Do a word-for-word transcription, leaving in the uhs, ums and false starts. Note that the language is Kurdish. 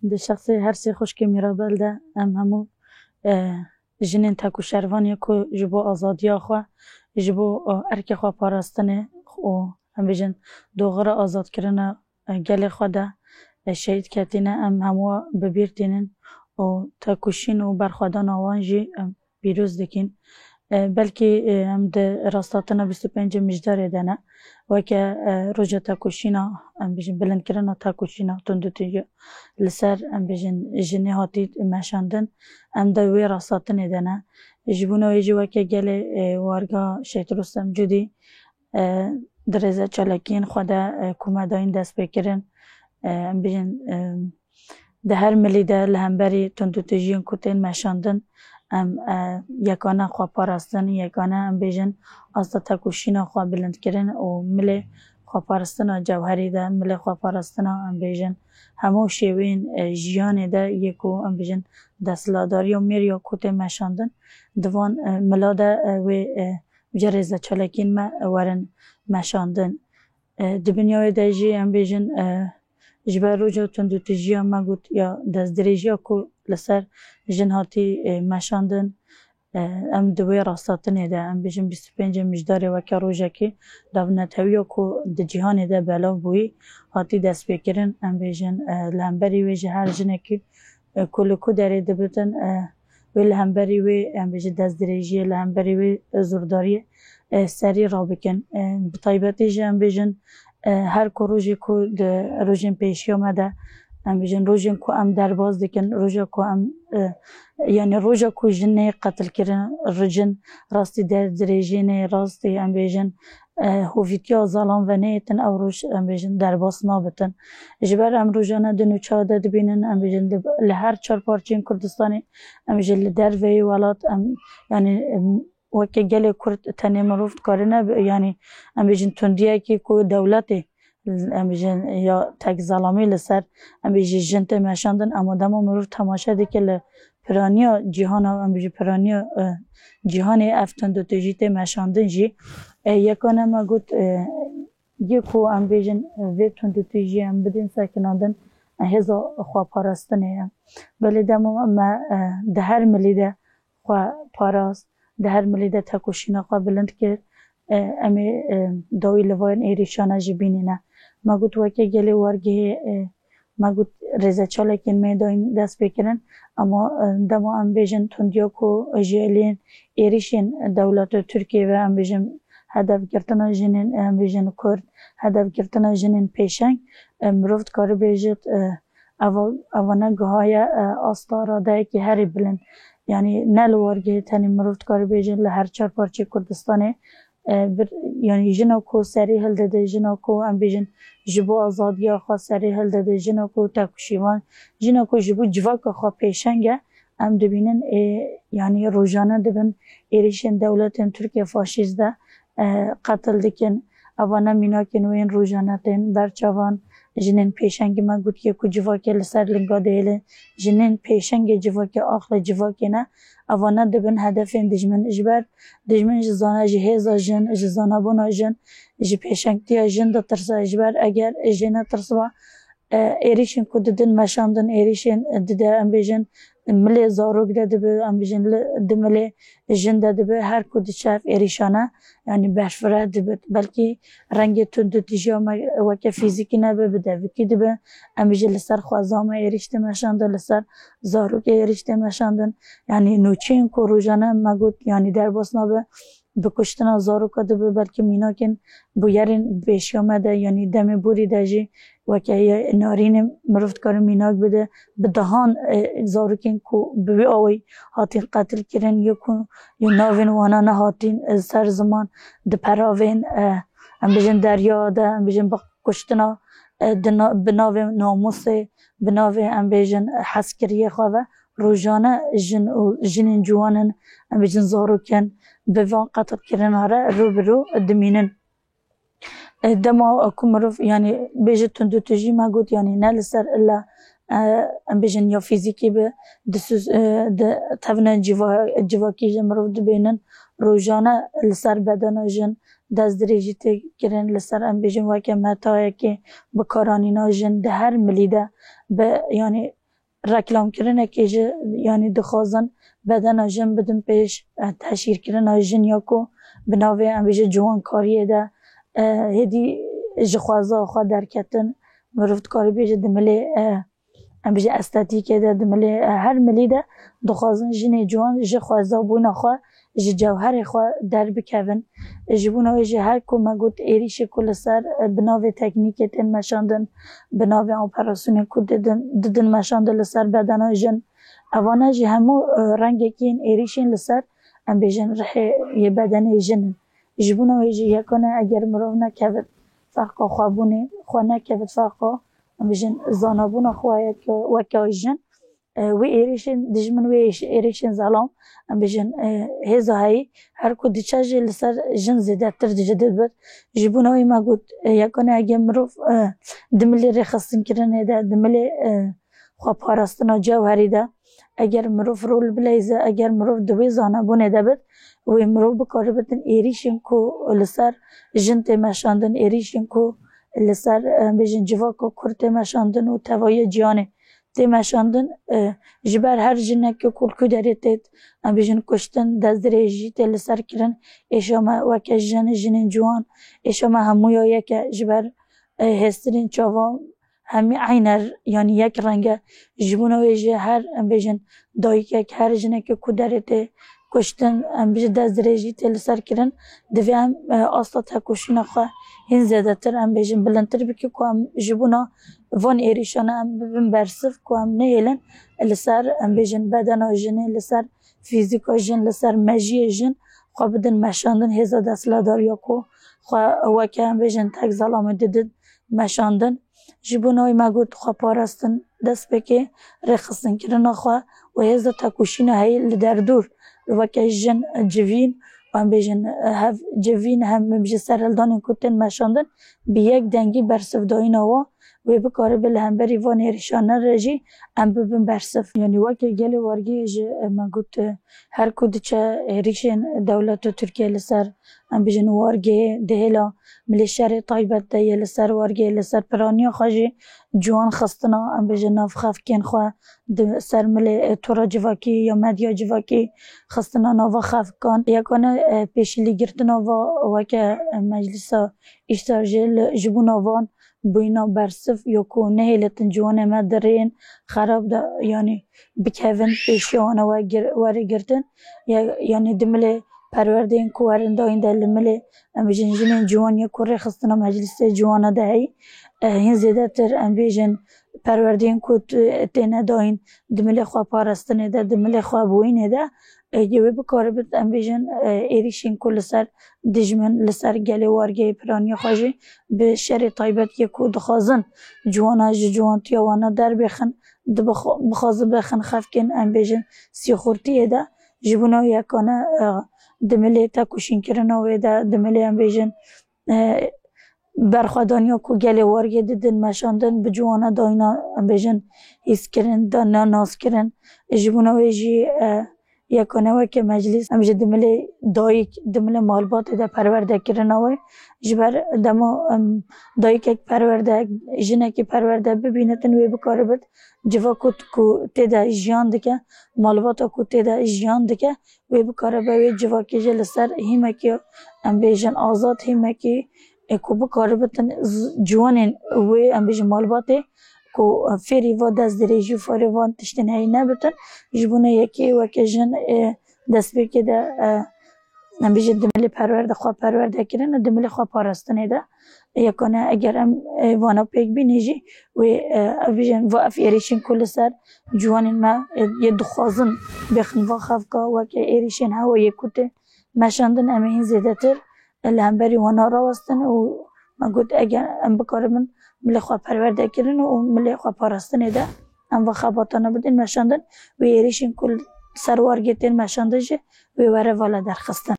Di şexsê her sê xwişkê Mîrabel de em hemû, e, jinên tek û şervanê ku ji bo azadiya xwe, ji bo, e, erkê xwe parastinê û em bêjin doxira azadkirina, e, gelê xwe de, e, şehîd ketîne, em hemû bi bîr tînin û tekoşîn û berxwedana wan jî em pîroz dikin. E, belkî, e, em di rasthatina bîst û pêncê Mijdarê de ne. Weke, e, roja tekoşîna, em bêjin, bilindkirina tekoşîna tundûtî li ser, em bêjin, jinê hatî meşandin, em de wê rasthatinê de ne. Ji bona wê jî weke gelê, e, warga Şehîd Rustem Cûdî, e, di rêze çalakiyên xwe de, e, ku me dayîn destpêkirin, e, em bêjin, e, di her milî de li hemberî tundûtîjiyên ku tên meşandin, em, e, yekane xwe parastin, yekane em bêjin asta tekoşîna xwe bilind kirin û milê xweparastina cewherî de, milê xweparastina em bêjin hemû şêweyên, e, jiyanê de yê ku em bêjin desthilatdariya mêr ya ku tê meşandin, di van, e, mila de, e, wê, e, ji rêze çalakiyên me werin meşandin. E, di binya wê de jî em bêjin, e, ji ber roja tundûtîjiya me got ya destdirêjiya ku li ser jin hatî, e, meşandin, e, em di wê rasthatinê de, em bêjin bîst û pêncê Mijdarê weke rojekî navnetewiya ku di cîhanê de belav bûyî hatî destpêkirin, em bêjin, e, li hemberî wê ji her jinekî, e, ku li ku derê dibitin, e, wê li hemberî wê, em bêjin, destdirêjiyê, li hemberî wê, e, zordariyê, e, serî rabikin. E, bi taybetî jî em bêjin, e, her ku rojê ku di rojên pêşiya me de, em bêjin, rojên ku em derbas dikin, roja ku em, e, yanî roja ku jinê qetilkirin, rojin rastî destdirêjiyê neyê, rastî em bêjin, e, hovîtiya zalan veneyêtin, ew roj, em bêjin, derbas nabitin. Ji ber em rojane di nûçeya de dibînin, em bêjin, li, li her çar parçeyên Kurdistanê, em bêjin, li derveyî welat, em, yanî, em, weke gelê Kurd tenê mirov dikare nebe, yanî, em bêjin, tundiyekî ku dewletê, em bêjin, ya tek zelamî li ser, em bêjin, jin tê meşandin, ama dema mirov temaşe dike li piraniya cîhana, em bêjin, piraniya, e, cîhanê ev tundûtîjî tê meşandin jî, e, yekane me got, e, yê ku em bêjin, e, vê tundûtîjiyê em bidin sekinandin, e, hêza xweparastinê ye. Belê dema me, e, di her milî de xwe parast, di her milî de tekoşîna xwe bilind kir, e, em ê, e, dawî li van êrîşane jî bînîne. Me got weke gelê wargehê, e, me got rêzeçalekên me dayîn destpêkirin, ama, e, dema em bêjin tundiya ku ji aliyên êrîşên dewleta Tirkiyê ve, em bêjin hedefgirtina jinên, em bêjin Kurd, hedefgirtina jinên pêşeng, e, mirov dikare bêjit, e, eva, evane gihaye, e, asta radeyekî herî bilind. Yanî ne li wargehê tenê mirov dikare bêjin li her çar parçeyê Kurdistanê, e, bir, yanî jina ku serî hildide, jina ku em bêjin ji bo azadiya xwe serî hildide, jina ku tekoşîvan, jina ku ji bo civaka xwe pêşeng e, em dibînin, ê, yanî rojane dibin êrîşên dewletên Tirkiye faşîst de, e, qetil dikin. Evane mînakên wê yên rojane tên ber çavan jinên pêşengî me gotiye ku civakê li ser linga dihêlin. Jinên pêşengê civakê, axlê civakê ne. Evane dibin hedefên dijmin. Ji ber dijmin ji zana, ji hêza jin, ji zanabûna jin, ji pêşengtiya jin ditirse. Ji ber eger jê netirsba, e, êrîşên ku didin meşandin, êrîşên dide, em bêjin, milê zarok de dibe, em bêjin, li, di milê jin de dibe, her ku diçe ev êrîşane, yanî berfireh dibe. Belkî rengê tundûtîjiya me weke fîzîkî nebe, bi devikî dibe. Em bêjin li ser xweza me êrîş tê meşandin, li ser zarokê êrîş tê meşandin. Yanî nûçeyên ku rojane me got, yanî derbas nabe, bi kuştina zaroka dibe, belkî mînakên bûyerên pêşiya me de, yanî demê borî de jî weke yê narînê mirov dikare mînak bide, bi dehan, e, zarokên ku bi wî awayî hatin qetil kirin, yê ku yê navên wana nehatin, e, ser ziman, di peravên, e, em bêjin derya de, em bêjin bi kuştina, e, di na-, bi navê namûsê, bi navê em bêjin hezkiriyê xwe ve rojane jin û jinên ciwan in, em bêjin zarok in, bi van qetilkirina re rû bi rû dimînin. E, dema ku mirov, yanî bêje tundûtûjî me got, yanî ne li ser illa, e, em bêjin ya fîzîkî be, di sûz-, e, di tevne cîva-, civakî ji mirov dibênin, rojane li ser bedena jin destdirêjî tê kirin, li ser em bêjin weke metayekê bikaranîna jin di her milî de bi, yanî reklamkirinekê ji, yanî dixwazin bedena jin bidin pêş, e, teşhîrkirina jin ya ku bi navê em bêje ciwankariyê de, e, hêdî ji xweza xwe derketin, mirov dikarî bêje di milê, e, em bêje estetîkê de, di milê, e, her milî de dixwazin jinê ciwan ji xwezabûna xwe, ji cewherê xwe derbikevin. Ji bona wê jî her ku me got êrîşê ku li ser, e, bi navê teknîkê tên meşandin, bi navê operasyonê ku didin, didin meşandin li ser bedena jin. Evane jî hemû, e, rengekî yên êrîşên li ser, em bêjin, rihê yê bedenê jin in. Ji bona wê jî yekane eger mirov nekevit ferqa xwebûnê, xwe nekevit ferqa, em bêjin, zanabûna xwe yek, weke jin, e, wê êrîşên dijmin, wê êş-, êrîşên zelam, em bêjin, e, hêza heyî, her ku diçe jî li ser jin zêdetir dije dibit. Ji bona wê me got, e, yekane eger mirov, e, di milê rêxistinkirinê de, di milê, e, xweparastina cewherî de, eger mirov rol bileyze, eger mirov di wê zanebûnê de bit, wê mirov bikaribitin êrîşên ku li ser jin tê meşandin, êrîşên ku li ser, em bêjin, civaka Kurd tê meşandin û tevahiya cîhanê tê meşandin, e, ji ber her jineke ku li ku derê têt, em bêjin, kuştin, destdirêjî tê li ser kirin, êşa me weke jin, jinên ciwan, êşa me hemûya yek e, ji ber, e, hêstirên çavan hemî eyner, yanî yek reng e. Ji bona wê jî her, em bêjin, dayikek, her jineke ku derê tê kuştin, em bêjin, destdirêjî tê li ser kirin, divê em, e, asta tekoşîna xwe hîn zêdetir, em bêjin, bilindtir bike ku em ji bona van êrîşana em bibin bersiv, ku em nehêlin li ser, em bêjin, bedena jinê, li ser fîzîka jin, li ser mejiyê jin xwe bidin meşandin, hêza desthilatdariya ku xwe weke, em bêjin, tek zelamê didin meşandin. Ji bona wê me got xweparastin dest pê ke rêxistinkirina xwe û hêza tekoşîna heyî li derdor, weke jin, civîn, em bêjin, hev civîn, hem ji serhildanên ku tên meşandin, bi yek dengî bersivdayîna wan, wê bikaribe li hemberî van êrîşanan re jî em bibin bersiv. Yanî weke gelê wargehê jî, e, me got, e, her ku diçe êrîşên dewleta Tirkiye li ser, em bêjin, wargehê di hêla milê şerê taybet de yê, li ser wargehê, li ser piraniya xwe jî ciwan xistina, em bêjin, nav xefkên xwe di ser milê, e, tora civakî ya medya civakî xistina nava xefkan. Yekane, e, pêşîlîgirtina va weke, e, Meclisa Îştar jî li, ji bona van bûyîna bersiv ya ku nehêlitin ciwanê me di rêyên xerab de, yanî bikevin pêşiya wan e we gir-, were girtin. Ya, yanî di milê perwerdeyên ku werin dayîn de li milê, em bêjin, jinên ciwan ya ku rêxistina Meclîsê Ciwana de heyî, e, hîn zêdetir, em bêjin, perwerdeyên ku t-, têne dayîn di milê xweparastinê de, di milê xwebûyînê de, e, yê wê bikaribit, em bêjin, e, êrîşên ku li ser dijmin, li ser gelê wargehê piraniya xwe jî bi şerê taybet yê ku dixwazin ciwana ji ciwantiya wana derbêxin, di bixwe-, bixwazin bêxin xefkên, em bêjin, sîxurtiyê de, ji bona wê yekane, e, di milê tekoşînkirina wê de, di milê, em bêjin, e, berxwedaniya ku gelê wargê didin meşandin, bi ciwana dayîna, em bêjin, hîskirin, dana naskirin. Ji bona wê jî, e, yekane weke meclîs, em jî di milê dayik, di milê malbatê de perwerdekirina wê. Ji ber dema, em, dayikek perwerde, jinekî perwerde bibînitin, wê bikaribit civaka ku tê de jiyan dike, malbata ku tê de jiyan dike, wê bikaribe wê civakê jî li ser hîmekî, em bêjin, azad, hîmekî, e, ku bikaribitin z-, ciwanên wê, em bêjin, malbatê ku fêrî va destdirêjî û fêrî van tiştên heyî nebitin. Ji bona yekê weke jin, e, destpêkê de, e, em bêjin, di milê perwerde xwe perwerde kirin û di milê xwe parastinê de. Yekane eger em, e, vana pêk bînî jî wê, e, ev bêjin, va ev êrîşên ku li ser ciwanên me, e, yê dixwazin bêxin va xevka weke êrîşên hewa yê ku tê meşandin, em ê hîn zêdetir, e, li hemberî wana rawestin û me got eger em bikaribin milê xwe perwerde kirin û milê xwe parastinê de em va xebatana bidin meşandin, wê êrîşên ku li ser wargê tên meşandin jî wê were vala derxistin.